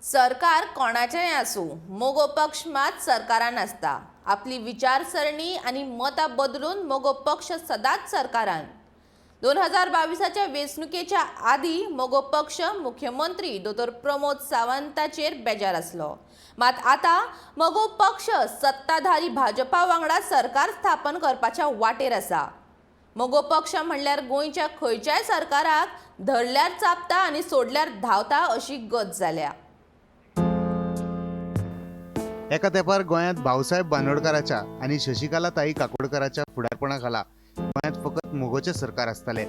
सरकार कोणाचेंय आसूं, मगो पक्ष मात सरकारान आसता. आपली विचारसरणी आनी मतां बदलून मगो पक्ष सदांच सरकारान. 2022च्या वेंचणुकेच्या आदीं मगो पक्ष मुख्यमंत्री दोतोर प्रमोद सावंताचेर बेजार आसलो. मात आतां मगो पक्ष सत्ताधारी भाजपा वांगडा सरकार स्थापन करपाच्या वाटेर आसा. मगो पक्ष म्हणल्यार गोंयच्या खंयच्याय सरकाराक धरल्यार चाबता आनी सोडल्यार धांवता अशी गत जाल्या. एका तेंपार गोंयांत भाऊसाहेब बांदोडकाराच्या आनी शशिकला ताई काकोडकाराच्या फुडारपणा खाला गोंयांत फकत मगोचें सरकार आसतालें.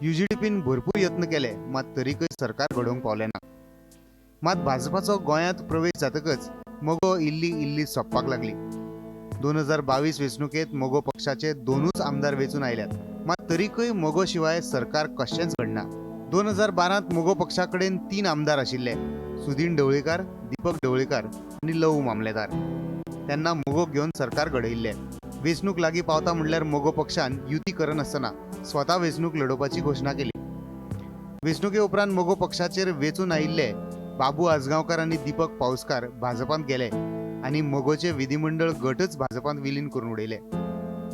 युजीडीपीन भरपूर यत्न केले, मात तरीकय सरकार घडोवंक पावलें ना. मात भाजपाचो गोंयांत प्रवेश जातकच मगो इल्ली इल्ली सोंपपाक लागली. 2022 वेंचणुकेंत मगो पक्षाचे दोनूच आमदार वेंचून आयल्यात, मात तरीकय मगो शिवाय सरकार कशेंच घडना. 2012त मगो पक्षा कडेन 3 आमदार आशिल्ले, सुदीन ढवळीकार, दीपक ढवळीकार आनी लवू मामलेदार. तेन्ना मगोक घेवन सरकार घडयिल्लें. वेंचणूक लागीं पावता म्हणल्यार मगो पक्षान युती करनासतना स्वता वेंचणूक लडोवपाची घोशणा केली. वेंचणुके उपरांत मगो पक्षाचेर वेंचून आयिल्ले बाबू आजगांवकार आनी दीपक पावसकार भाजपांत गेले आनी मगोचे विधिमंडळ गटच भाजपांत विलीन करून उडयले.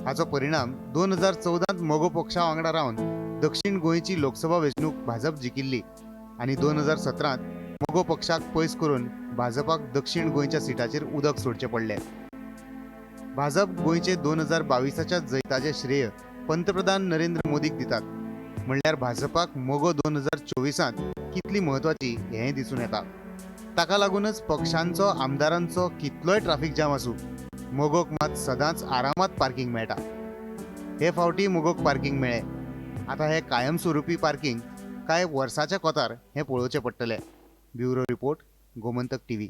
हाचो परिणाम 2014त मगो पक्षा वांगडा रावन दक्षिण गोंयची लोकसभा वेंचणूक भाजप जिखिल्ली आनी 2017त मगो पक्षाक पयस करून भाजपाक दक्षिण गोंयच्या सिटाचेर उदक सोडचें पडलें. भाजप गोंयचे 2022च्या जैताचें श्रेय पंतप्रधान नरेंद्र मोदीक दितात म्हणल्यार भाजपाक मगो 2024त कितली म्हत्वाची हेंय दिसून येता. ताका लागूनच पक्षांचो आमदारांचो कितलोय ट्राफीक जाम आसूं, मगोक मात सदांच आरामात पार्किंग मेळटा. हे फावटी मगोक पार्किंग मेळ्ळें. आतां हें कायमस्वरुपी पार्किंग काय वर्साच्या कोतार हें पळोवचें पडटलें. Bureau report, Gomantak TV.